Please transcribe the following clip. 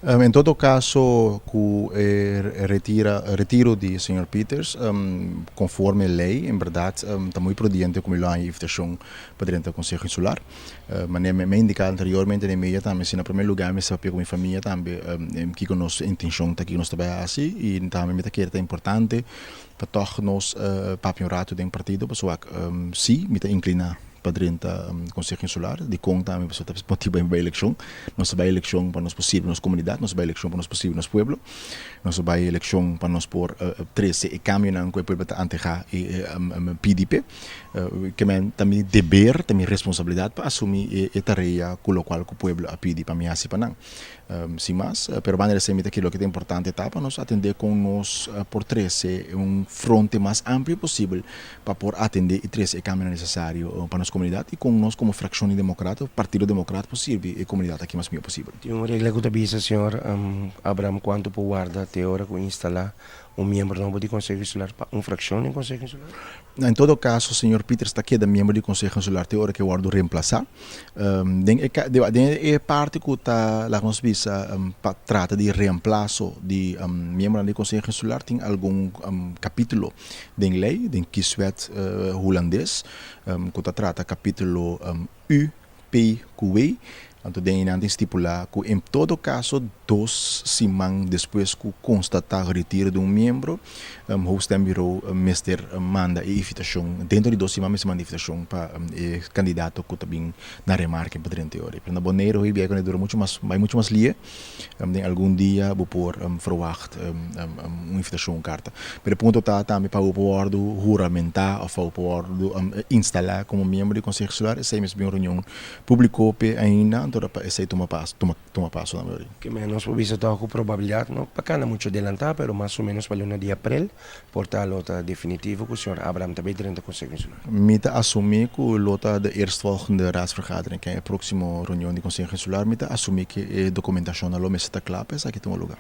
En todo kaso, ku e retiro di señor Pieters, konforme lei, en bèrdat ta muy prudente ku mi lo haña invitashon pa drenta Konseho Insular. Manera mi a indiká anteriormente den media tambe, si na promé lugá mi mester papia ku mi famia tambe kiko nos intenshon ta, kiko nos ta bai hasi i tambe mi ta kere ta importante pa tòg nos papia un ratu den partido pasobra si mi ta inkliná pa drenta Konseho Insular. Dikon tambe? Pasobra ta motibu pa mi bai elekshon. Nos ta bai elekshon pa nos por sirbi nos komunidat, nos ta bai elekshon pa nos por sirbi nos pueblo, nos ta bai elekshon pa nos por trese e kambionan ku e pueblo ta antehá i pidi p'e. Ke men ta mi deber, ta mi responsabilidat pa asumí e tarea ku lokual ku pueblo a pidi pa mi hasi pa nan. Sin mas, pero banda di esei mi ta kere loke ta importante ta pa nos atendé kon nos por trese un fronte mas amplio posibel pa por atendé i trese e kambionan nesesario pa nos komunidat i kon nos komo frakshon di Demokrat òf Partido Demokrat por sirbi e komunidat aki mas mihó posibel. Tin un regla ku ta bisa, señor Abraham, kuantu por warda te ora ku instalá un miembro nobo di Konseho Insular pa un frakshon den Konseho Insular? En todo kaso, señor Pieters ta keda miembro di Konseho Insular te ora ku e wòrdu remplasá. Den e den e parti ku ta, laga nos bisa, pa trata di reemplaso di miembronan di Konseho Insular tin algun kapítulo den lei, den kieswet hulandes, ku ta trata kapítulo U, P ku W. Anto den einan tin stipulá ku en todo kaso dos siman despues ku konstatá retiro di un miembro, Hoofdstembureau mester manda e invitashon, dentro di dos siman mester manda e invitashon pa e kandidato ku ta bin na remarke pa drenta e ora. Pero na Boneiru hopi biaha ku e dura muchu mas, bai muchu mas lie. Den algun dia bo por verwagt un invitashon, un karta. Pero e punto ta tambe pa bo por wòrdu huramentá òf pa bo por wòrdu instalá komo miembro di Konseho Insular, esei mester bin un reunion públiko p'e ainda, anto pa esei tuma paso, tuma tuma paso tambe ori. Ke ménos por bisa tòg ku probabilidat no pa kanda muchu adelantá, pero mas o ménos pa luna di aprel por ta lo ta definitivo ku señor Abraham ta bay drenta Konseho Insular. Mi ta asumí ku lo ta de eerstvolgende raadsvergadering, ken e próksimo reunion di Konseho Insular, mi ta asumí ku e dokumentashonnan lo mester ta kla pa esaki tuma lugá.